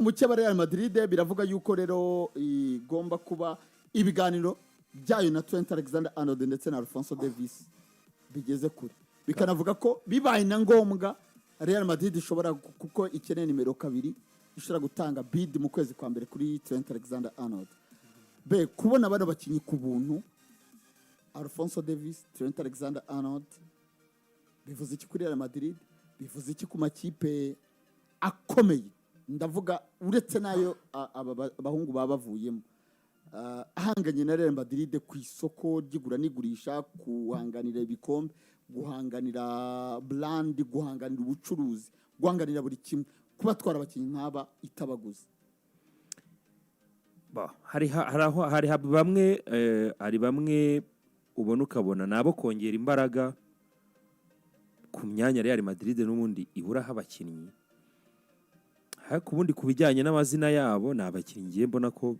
Mukeba Real Madrid biravuga yuko rero igomba kuba ibiganiro byayo na Trent Alexander Arnold ndetse na Alphonso Davies bigeze kure, bikanavuga ko bibaye na ngombwa Real Madrid ishobora, kuko ikeneye nimero 2, ishobora gutanga bid mu kwezi kwa mbere kuri Trent Alexander Arnold. Be kubona bano bakinnyi ku buntu, Alphonso Davies, Trent Alexander Arnold, bivuze iki kuri Real Madrid? Bivuze iki ku makipe akomeye? Ndavuga uretse n'ayo aba bahungu baba bavuyemo, ahanganye na Real Madrid ku isoko ry'igura n'igurisha, guhanganira ibikombe, guhanganira brand, guhanganira ubucuruzi, guhanganira buri kimwe, kubatwara abakinnyi nk'aba itabaguze. Hari aho hari bamwe, hari bamwe ubona ukabona ni abo kongera imbaraga ku myanya Real Madrid n'ubundi iburaho abakinnyi. Ariko ubundi ku bijyanye n'amazina yabo, ni abakinnyi ngiye mbona ko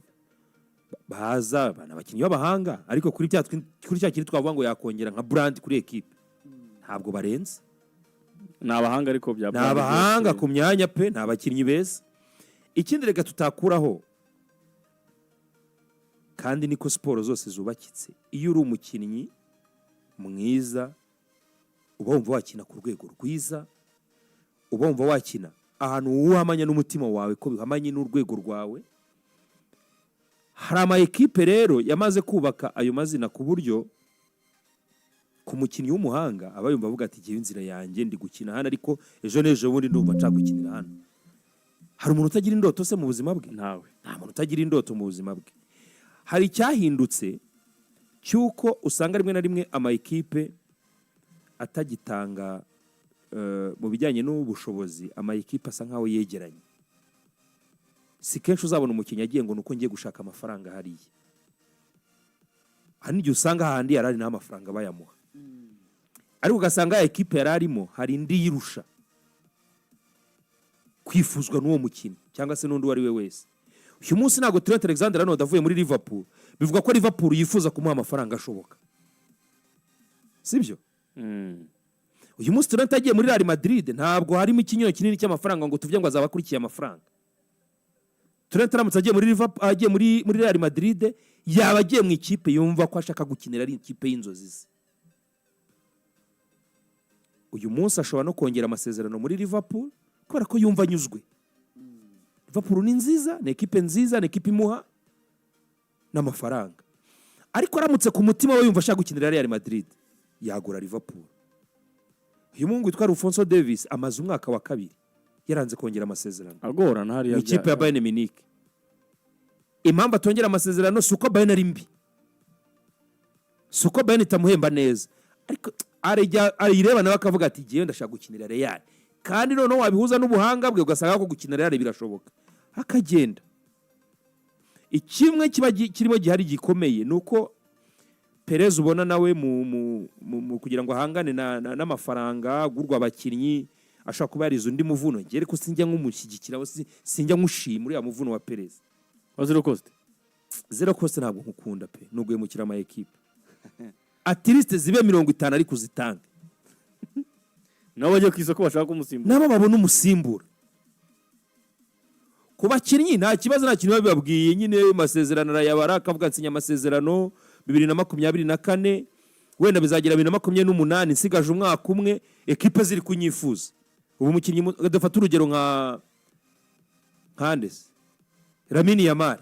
baza, ni abakinnyi b'abahanga, ariko kuri cya kintu twavuga ngo yakongera nka brand kuri ekipe, ntabwo barenze. Ni abahanga ariko bya Ni abahanga ku myanya pe, ni abakinnyi beza. Ikindi reka tutakuraho, kandi niko siporo zose zubakitse, iyo uri umukinnyi mwiza uba wumva wakina ku rwego rwiza, uba wumva wakina ahantu uhamanya n'umutima wawe ko bihamanye n'urwego rwawe. Hari ama ekipe rero yamaze kubaka ayo mazina, ku buryo ku mukinnyi w'umuhanga aba yumva avuga ati: "Ngewe inzira yanjye ndi gukina hano, ariko ejo n'ejo bundi ndumva nshaka gukinira hano." Hari umuntu utagira indoto se mu buzima bwe? Ntawe. Nta muntu utagira indoto mu buzima bwe. Hari icyahindutse cy'uko usanga rimwe na rimwe ama ekipe atagitanga mu bijyanye n'ubushobozi, ama ekipe asa nkaho yegeranye. Si kenshi uzabona umukinnyi agiye ngo ni uko ngiye gushaka amafaranga hariya. Hari n'igihe usanga hahandi yari ari nta mafaranga bayamuha, ariko ugasanga ya ekipe yari arimo hari indi yirusha kwifuzwa n'uwo mukinnyi cyangwa se n'undi uwo ari we wese. Uyu munsi ntabwo Trent Alexander Arnold avuye muri Liverpool bivuga ko Liverpool yifuza kumuha amafaranga ashoboka, sibyo? Uyu munsi Trent agiye muri Real Madrid, ntabwo harimo ikinyuranyo kinini cy'amafaranga ngo tuvuge ngo azaba akurikiye amafaranga. Trent aramutse agiye muri Liverpool, agiye muri Real Madrid, yaba agiye mu ikipe yumva ko ashaka gukinira, ari ikipe y'inzozi ze. Uyu munsi ashobora no kongera amasezerano muri Liverpool kubera ko yumva anyuzwe. Liverpool ni nziza, ni ekipe nziza, ni ekipe imuha n'amafaranga, ariko aramutse ku mutima we yumva ashaka gukinira Real Madrid, yagura Liverpool. Uyu muhungu witwa Alphonso Davies amaze umwaka wa kabiri yaranze kongera amasezerano agorana hariya mu ikipe ya Bayern Munich. Impamvu atongera amasezerano si uko Bayern ari mbi, si uko Bayern itamuhemba neza, ariko arejya ayireba nawe akavuga ati: "Ngewe ndashaka gukinira Real." Kandi noneho wabihuza n'ubuhanga bwe, ugasanga ko gukinira Real birashoboka, akagenda. Ikimwe kiba kirimo gihari gikomeye ni uko Perez ubona nawe mu kugira ngo ahangane n'amafaranga agurwa abakinnyi, ashobora kuba yarize undi muvuno. Njye ariko sinjya nkumushyigikira, sinjya nkushima uriya muvuno wa Perez. Wa zero cost. Zero cost ntabwo nkukunda pe, ni uguhemukira ama ekipe. At least zibe 50 ariko uzitange. Nabo bajya ku isoko bashaka kumusimbura. Nabo babona umusimbura. Ku bakinnyi nta kibazo, nta kintu biba bibabwiye nyine. Amasezerano arayabara, akavuga: "Nsinya amasezerano 2024, wenda bizagera 2028 nsigaje umwaka umwe, ekipe ziri kunyifuza." Ubu umukinnyi dufate urugero nka nkande se, Lamine Yamal.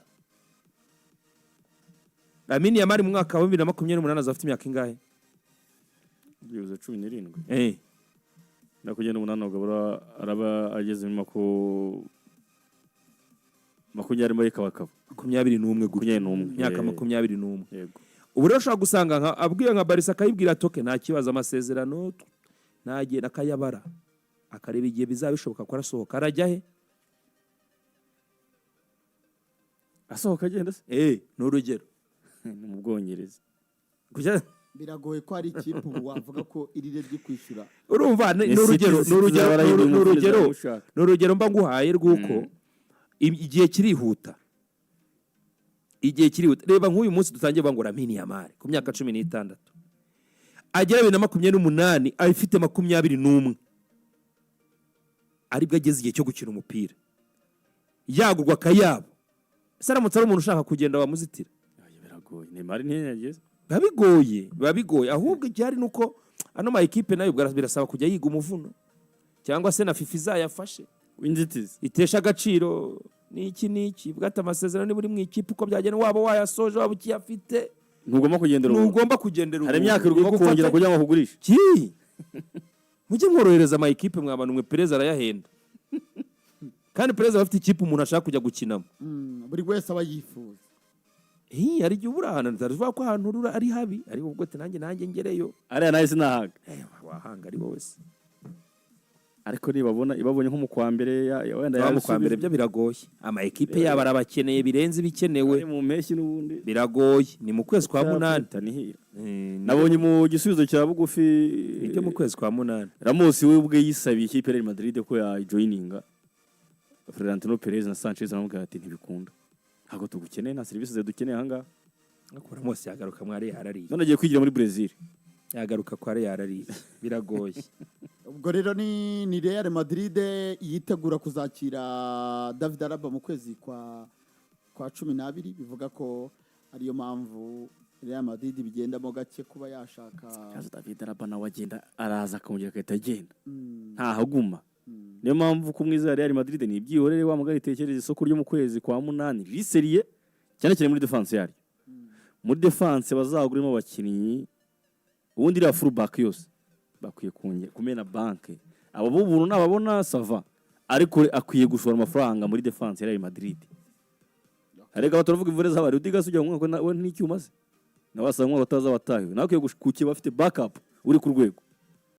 Lamine Yamal mu mwaka wa 2028 azaba afite imyaka ingahe? Byibuze 17. Eh. Ndakugenda umunani, ubwo araba ageze muri 20 muri kabakaba. 21 gutyo. 21. Imyaka 21. Yego. Ubu rero ushobora gusanga nka abwiye nka Barça, akayibwira ati: "Okay, nta kibazo, amasezerano nagenda," akayabara, akareba igihe bizaba bishoboka ko arasohoka. Arajya he? Asohoka agenda se? Eh, ni urugero. Ni mu Bwongereza. Biragoye ko hari ikipe ubu wavuga ko iri ryo kwishyura. Urumva ni Ni urugero. City Ni urugero. zarahinduye Ni urugero. umuvuduko ushaka. Ni urugero mba nguhaye rw'uko igihe kirihuta, igihe kirihuta. Reba nk'uyu munsi dutangiye kuvuga ngo Lamine Yamal ku myaka 16, agera 2028 afite 21, aribwo ageze igihe cyo gukina umupira. Yagurwa akayabo. Ese aramutse ari umuntu ushaka kugenda, wamuzitira? Ay, biragoye. Neymar ntiyageze. Biba bigoye, biba bigoye. Ahubwo igihari ni uko ano ma ekipe nayo ubwo birasaba kujya yiga umuvuno, cyangwa se na FIFA izayafashe inzitizi. Itesha agaciro n'iki n'iki, bwate amasezerano. Niba uri mu ikipe, uko byagenda, waba wayasoje, waba ukiyafite, ntugomba kugendera ubuntu. Ntugomba kugendera Hari ubuntu. imyaka ugomba Igufate- kongera kugira ngo akugurishe. Ki mujye mworohereza ama ekipe mwa bantu mwe. Perez arayahenda, kandi Perez aba afite ikipe umuntu ashaka kujya gukinamo. Buri wese aba yifuza. Hari igihe ubura ahantu, utavuga ko ahantu rura ari habi, ariko ubwo ati nanjye ngereyo. Ariya nawe sinahaga. Wahanga ari wowe se? Ariko nibabona ibabonye nko mu kwa mbere wenda Waba mu kwa mbere byo biragoye. Ama ekipe yabo arabakeneye birenze ibikenewe. Ari mu mpeshyi n'ubundi. Biragoye, ni mu kwezi kwa munani. Tanihira. Nabonye Nabonye mu gisubizo cya bugufi. Nibyo, mu kwezi kwa munani. Ramos we ubwe yisabiye ikipe ya Real Madrid ko yajoininga. Florentino Perez na Sanchez baramubwira ati: "Ntibikunda, ntabwo tugukeneye, nta serivisi dukeneye ahangaha." Ariko Ramos yagaruka mwari yarariye. None agiye kwigira muri Brazil. Yagaruka kwa Real yarariye, biragoye. Ubwo rero ni Real Madrid yitegura kuzakira David Alaba mu kwezi kwa 12. Bivuga ko ariyo mpamvu Real Madrid bigendamo gake kuba yashaka. Yaza David Alaba nawe agenda, araza akongera agahita agenda, ntahaguma. Niyo mpamvu kumwizera Real Madrid ni ibyihorere. Wa mugari, itekereza isoko ryo mu kwezi kwa munani riseriye cyane cyane muri defense yaryo. Muri defense bazaguremo abakinnyi, ubundi iriya full back yose bakwiye kongera kumena banke. Abo b'ubuntu nababona ça va, ariko akwiye gushora amafaranga muri defense ya Real Madrid. Ariko aba turavuga imvune z'abari Rudiger se ujya mu mwaka we n'icyuma se nawe asanga umwaka utaza watahiwe, nawe akwiye kukiba afite backup uri ku rwego.